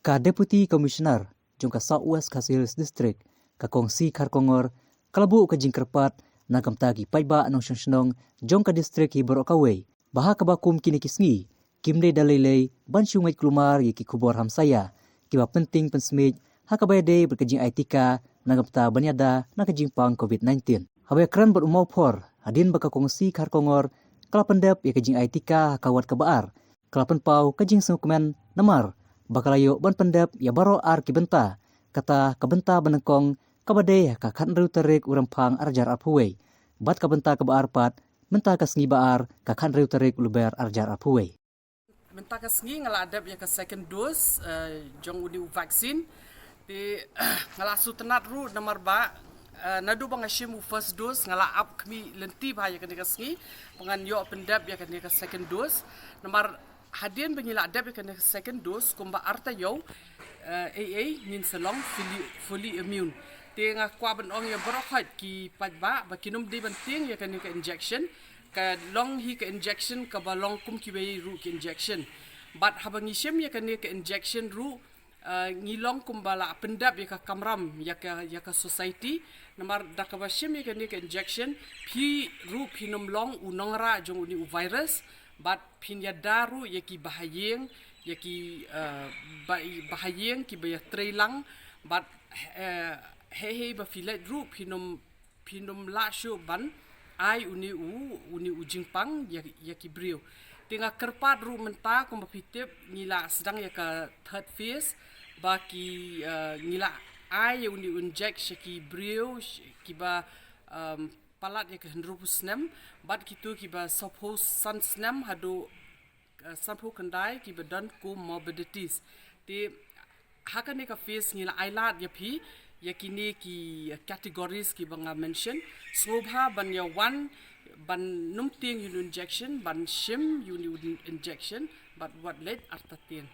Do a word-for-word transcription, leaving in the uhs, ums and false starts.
Ka Deputy Commissioner jong ka South West Khasi Hills District, ka Kong C Kharkongor, ka la buh ka jingkyrpad na ka bynta ki paidbah nongshong shnong jong ka district hi baroh kawei, ba ha kaba kum kine ki sngi kim dei da lei lei ban shu ngeit kulmar ïa ki khubor hamsaïa kiba pynting pynsmiej ha kaba ïadei bad ka jingai tika na ka bynta ban ïada na ka jingpang covid nineteen. Haba ïakren bad u Mawphor, hadien ba ka Kong C Kharkongor ka la pyndep ïa ka jingai tika ha ka ward kaba ar, ka la pynpaw ka jingsngewkmen namar ba ka la ïoh ban pyndep ïa baroh ar ki bynta, kata ka bynta ba nyngkong kaba dei ha ka khathynriew tarik u Rymphang arhajar arphew wei, bad ka bynta kaba ar pat mynta ka sngi ba ar ka khathynriew tarik u Lber arhajar arphew wei. Mynta ka sngi nga la dep ïa ka second dose, eh, jong u ni u vaccine. Te nga la sngewtynnat ruh namar ba, eh, naduh ba nga shim u first dose nga la ap khmih lynti bha ïa kane ka sngi ba ngan ïoh pyndep ïa kane ka second dose. Namar hadien ba ngi la dep ïa kane ka second dose kumba ar taïew, eh, ei ei ngin sa long fully, fully immune. Te nga kwah ban ong ïa baroh khoit ki paidbah ba kin ym dei ban tieng ïa kane ka injection. Ka long hi ka injection kaba long kum kiwei ruh ki injection. Bad haba ngi shim ïa kane ka injection ruh, eh, ngi long kumba la pyndep ïa ka kamram ïa ka, ïa ka society. Namar da kaba shim ïa kane ka injection, phi ruh phin ym long u nongrah jong u ni u virus. Bad phin ïada ruh ïa ki bahaïing, ïa ki, eh, ba-, bahaïing kiba ïatreilang. Bad, eh, hei hei ba phi leit ruh phin ym phin ym lah shuh ban ai u ni u, u ni u jingpang ïa, ïa ki briew. Te nga kyrpad ruh mynta kumba phi tip ngi la sdang ïa ka third phase ba ki, eh, ngi la ai ïa u ni u inject sha ki briew sh-, kiba, um, palat ïa ka hynriewphew snem bad kito kiba sawphew san snem haduh, eh, sanphew khyndai kiba don comorbidities. Te ha kane ka phase ngi la ai lad ïa phi ïa kine ki, eh, categories kiba nga mention. Sngewbha ban ïa wan ban nym tieng ïa u ni u injection, ban shim ïa u ni u injection bad wat leit artatien.